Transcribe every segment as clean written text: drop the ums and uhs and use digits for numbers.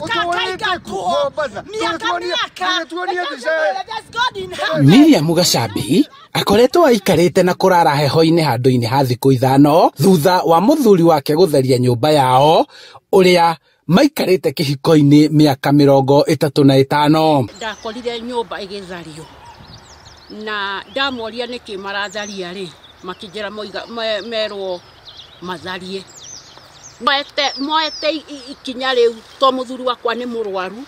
Akaingatwo miaka miaka. There's God in heaven. Miriam Gacambi akoretwo aikarĩte na kũrara heho-inĩ handũ-inĩ ha thikũ 5 thutha wa mũthuri wake gũtheria nyũmba yao ũrĩa maikarĩte kĩhiko-inĩ mĩaka 35. Ndakorire nyũmba ĩgĩthario na ndamoria nĩkĩ maratharia rĩ, makĩnjĩra merwo matharie. Moete ikinya rĩu to mũthuri wakwa nĩ mũrwaru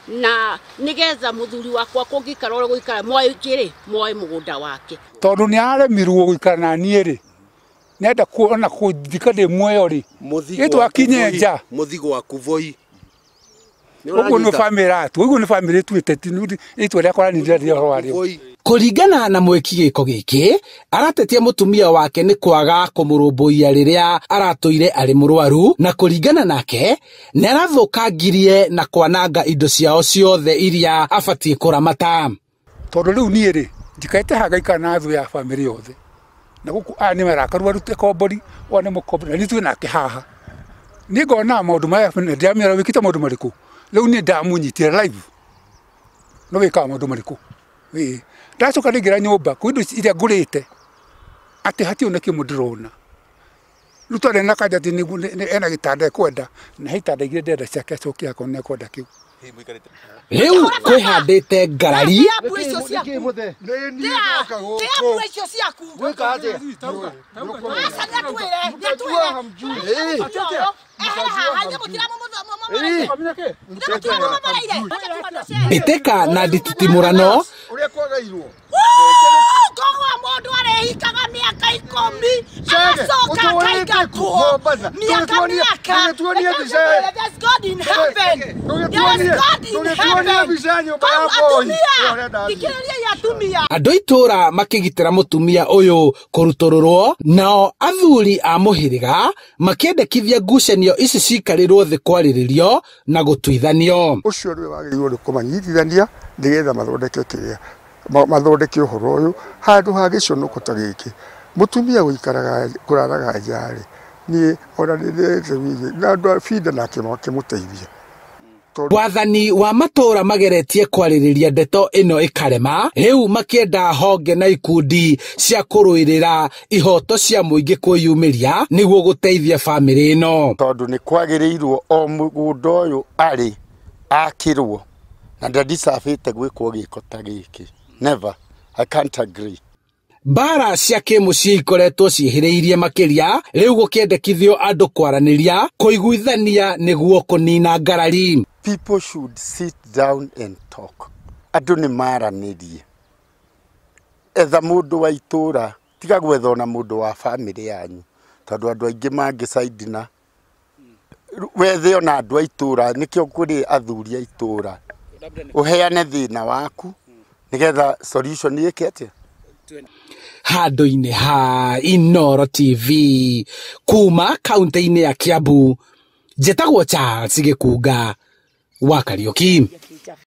na nĩgetha mũthuri wakwa kũngĩikara ũrĩa gũikara moe kĩrĩ moe mũgũnda wake. Tondũ nĩ aremirwo gũikara na niĩ rĩ, nĩenda kuona kũthika ndĩ muoyo rĩ, ĩtwakinye nja mũthigo waku voi. Ũguo nĩ bamĩrĩ atu, ũguo nĩ bamĩrĩ tuĩte itua rĩakwa rĩanindĩra rĩrĩa ũhoro warĩo. Kũringana na mwĩki gĩko gĩkĩ, aratetia mũtumia wake nĩ kwaga kũmũrũmbũiya rĩrĩa aratũire arĩ mũrwaru, na kũringana nake nĩ arathũkangirie na kwananga indo ciao ciothe iria abatiĩ kũramata. Tondũ rĩu niĩ rĩ, njikarĩte haha ngaikara na thũ ya bamĩrĩ yothe, na gũkũ aya nĩ marakaru arute kombori, ũyũ nĩ mũkombori, na niĩ twĩ nake haha. Niĩ ngona maũndũ maya ndĩramera wĩkĩte maũndũ marĩkũ, rĩu niĩ ndamũnyitire live, no wĩkaga maũndũ marĩkũ. Ndacoka ndaingĩra nyũmba kwĩ indo iria ngũrĩte atĩ hatirĩ ona kĩmwe ndĩrona. Rĩu twarĩ na kanja atĩ ena gĩtanda ekwenda, na he itanda igĩrĩ ndĩrenda ciake acoke akorwo nĩ ekwenda kĩu. Rĩu kwĩhandĩte ngarari. Mbĩtĩka na ndititimũrano Mũndũ arehikaga mĩaka 10 agacoka akaingatwo miaka miaka. There's God in heaven. There's God in heaven. Thikĩrĩriai atumia. Andũ itũra makĩgitĩra mũtumia ũyũ kũrutũrũrwo, nao athuri a mũhĩrĩga makĩendekithia ngucanio ici cikarĩrwo thĩ kwarĩrĩrio na gũtuithanio. Ũcio nĩwe wagĩrĩirwo nĩ kũmanyitithania nĩgetha mathondeke kĩrĩa mathondeke ũhoro ũyũ handũ ha gĩconoko ta gĩkĩ. Mũtumia gũikaraga kũraraga nja rĩ, niĩ ona nĩ na andũ a binda nake makĩmũteithia. Wathani wa matũra mageretie kwarĩrĩria ndeto ĩno ĩkarema, rĩu makĩenda honge na ikundi cia kũrũĩrĩra ihoto cia mũingĩ kwĩyumĩria nĩguo gũteithia bamĩrĩ ĩno. Tondũ nĩ kwagĩrĩirwo o mũgũnda ũyũ arĩ akĩrwo na ndadicabĩte gwĩkwo gĩko ta gĩkĩ. Never. I can't agree. Mbara cia kĩmũciĩ ikoretwo ciĩhĩrĩirie makĩria, rĩu gũkĩendekithio andũ kwaranĩria, kũiguithania nĩguo kũnina ngarari. People should sit down and talk. Andũ nĩ maranĩrie. Etha mũndũ wa itũra, tiga gwetha ona mũndũ wa bamĩrĩ yanyu, tondũ andũ aingĩ mangĩcaidina. Wethe ona andũ a itũra, nĩkĩo kũrĩ athuri a itũra. Ũheane thĩna waku nĩgetha solution ĩke atĩa? Handũ-inĩ ha Inooro TV kuma kaunti-inĩ ya Kiambu, njĩtagwo Charles Gĩkunga wa Kariũki.